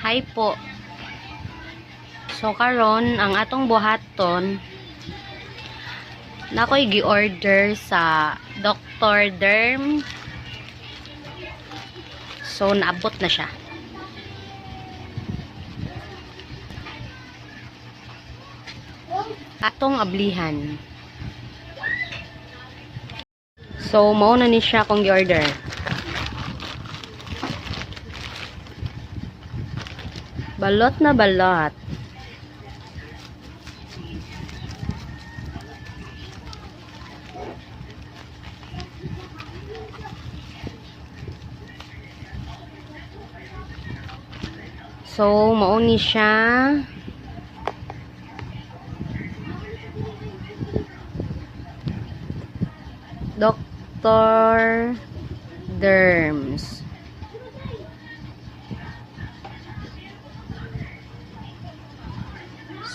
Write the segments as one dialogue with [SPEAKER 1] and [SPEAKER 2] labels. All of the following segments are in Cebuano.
[SPEAKER 1] Hi po. So karon ang atong buhaton, nakoy gi-order sa Dr. Derm. So naabot na siya. Atong ablihan. So mao na ni siya akong gi-order. Balot na balot. So, mao ni siya. Dr. Derms.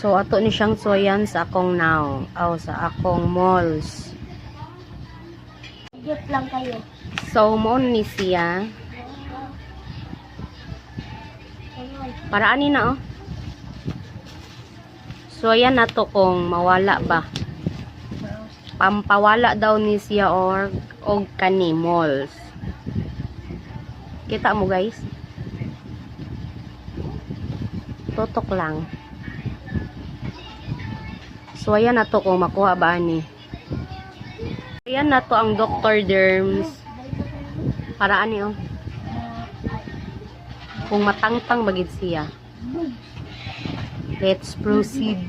[SPEAKER 1] So, ato ni siyang suwayan sa akong now. Aw, sa akong malls.
[SPEAKER 2] Gift lang kayo.
[SPEAKER 1] So, mao ni siya. Para ani na, oh. So, ayan na to kung mawala ba. Pampawala daw ni siya or og kani malls. Kita mo, guys? Tutok lang. So, ayan na to kung makuha ba ani. Ayan na to ang Dr. Derms. Para ani, oh. Kung matangtang bagid siya. Let's proceed.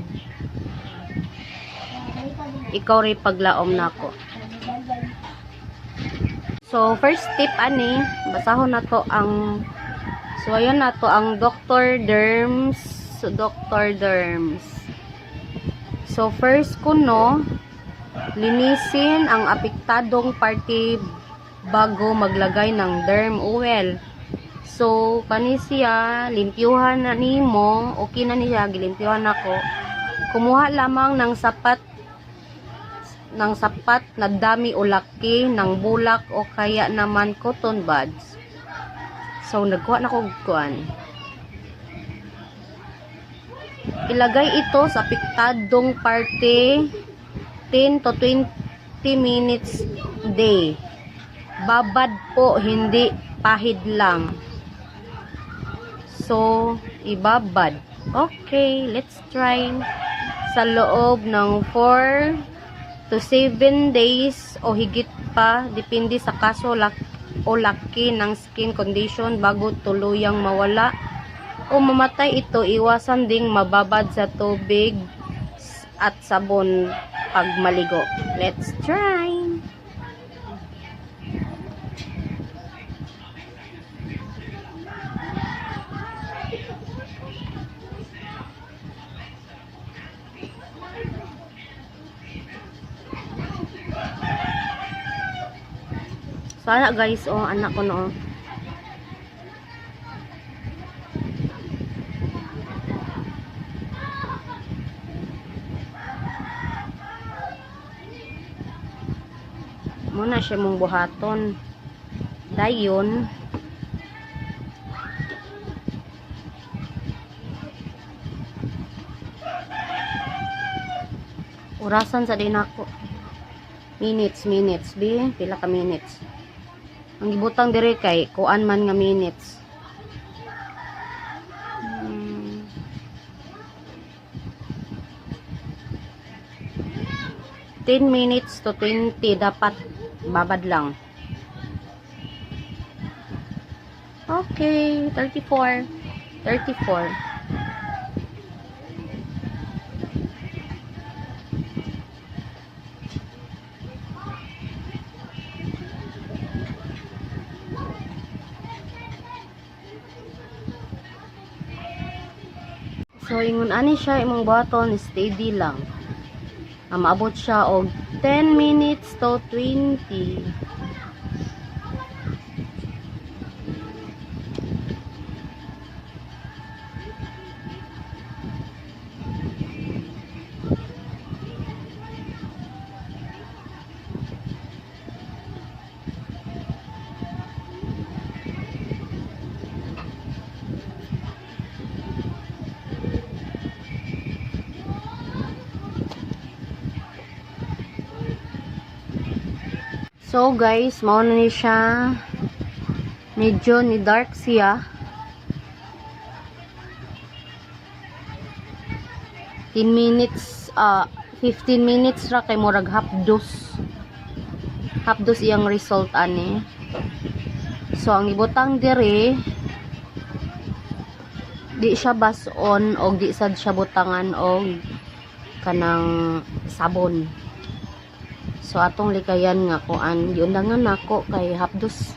[SPEAKER 1] Ikaw rin paglaom nako. So, first tip ani, basahon na to ang, so ayan na to ang Dr. Derms, Dr. Derms. So, first kuno, linisin ang apektadong parte bago maglagay ng derm oil. So, kani siya, limpyuhan na nimo, okay na niya, gilimpyuhan nako. Kumuha lamang ng sapat na dami o laki ng bulak o kaya naman cotton buds. So, nagkuha na ko og kuan. Ilagay ito sa apektadong parte 10 to 20 minutes day. Babad po, hindi pahid lang. So, ibabad. Okay, let's try. Sa loob ng 4 to 7 days o higit pa, depende sa kaso o laki ng skin condition bago tuluyang mawala o mamatay ito. Iwasan ding mababad sa tubig at sabon pag maligo. Let's try! Sana, guys, oh, anak ko no. Oh. Muna siya mong buhaton. Dayon. Orasan sa din ako. Minutes, minutes. Bi, pila ka minutes. Ang gibutang dire kay kuan man nga minutes. 10 minutes to 20 dapat babad lang. Okay, 34. 34. So, ingon ani siya imong buhaton, steady lang. Ah, maabot siya og 10 minutes to 20. So guys, mao na ni siya. Medyo ni dark siya. 10 minutes, 15 minutes ra kay murag hapdos. Hapdos iyang result ani. So ang ibutang diri, di siya bas-on og di sad siya butangan og kanang sabon. So atong likayan nga kuan, giundangan nako kay hapdos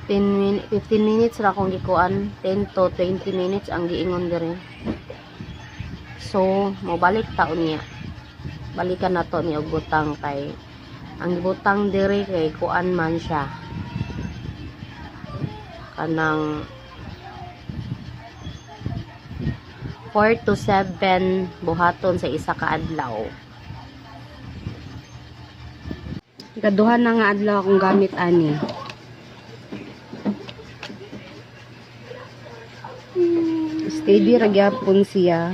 [SPEAKER 1] 10 min 15 minutes ra akong gikuan, 10 to 20 minutes ang giingon diri. So mobalik taon niya. Balikan nato ni og butang kay ang gibutang diri kay kuan man siya. Kanang 4 to 7 buhaton sa isa ka adlaw. Ikaduha na nga adlaw akong gamit ani. Steady ra gyapon siya.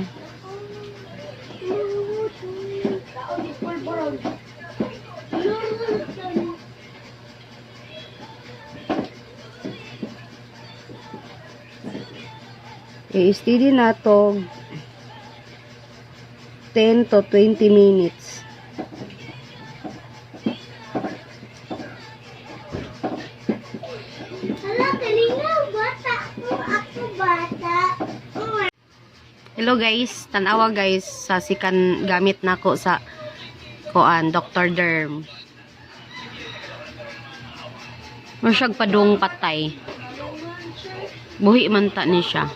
[SPEAKER 1] I-steady na to 10 to 20 minutes.
[SPEAKER 2] Hala, kalingaw, bata ko, ako bata.
[SPEAKER 1] Hello guys, tanawa guys sa sikan gamit nako sa kuan Dr. Derm. Masyag padung patay. Buhi man ta ni siya.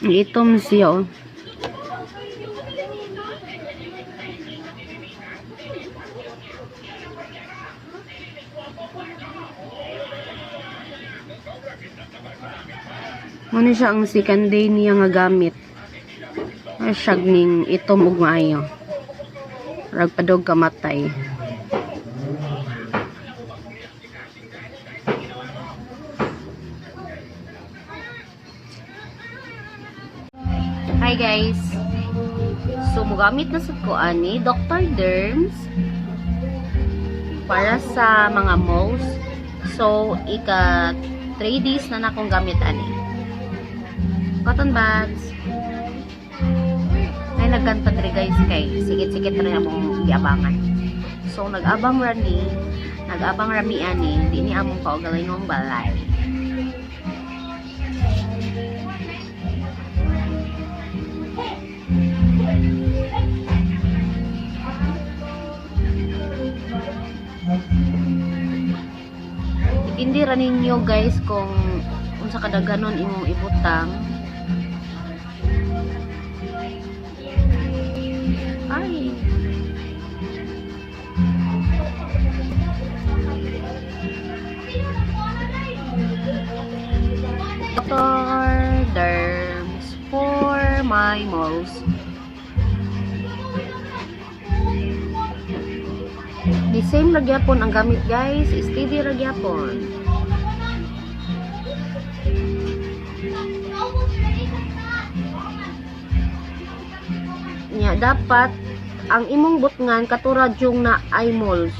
[SPEAKER 1] Itom siya oh. Muna siya ang second day niya nga gamit. Ay, siya ning itom og maayo. Ragpadog kamatay. Hi guys. So mogamit na sad ko ani Dr. Derms para sa mga moles. So ika 3 days na nakong gamit ani. Cotton buds. Ay, nagkanta diri guys kay sikit-sikit rin among giabangan. So nag-abang ra ni, nag-abang ra mi ani, di ni among kaugalingong balay. Depende ra ninyo guys kung unsa kadaganon imong ibutang. Ay. Dr. Derms for my moles. The same ra gyapon ang gamit guys, steady ra gyapon. Nya dapat ang imong butngan katurad yung na eye moles.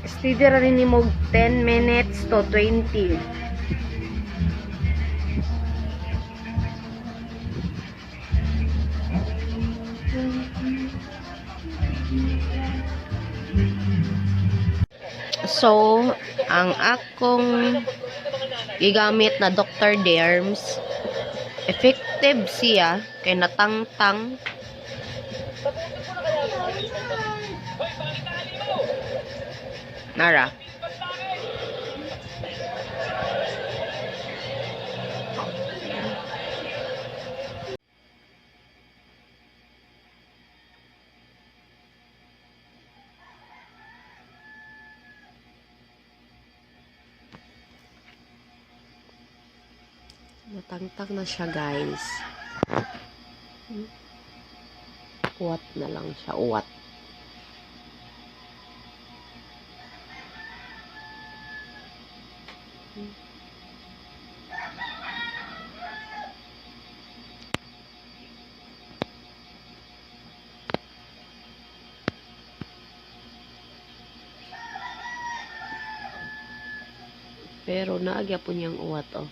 [SPEAKER 1] Steady ra rin nimo 10 minutes to 20. So, ang akong gigamit na Dr. Derms, effective siya kay natangtang. Nara. Natangtang na siya, guys. Uwat na lang siya, uwat. Pero naa gyapon niyang uwat, oh.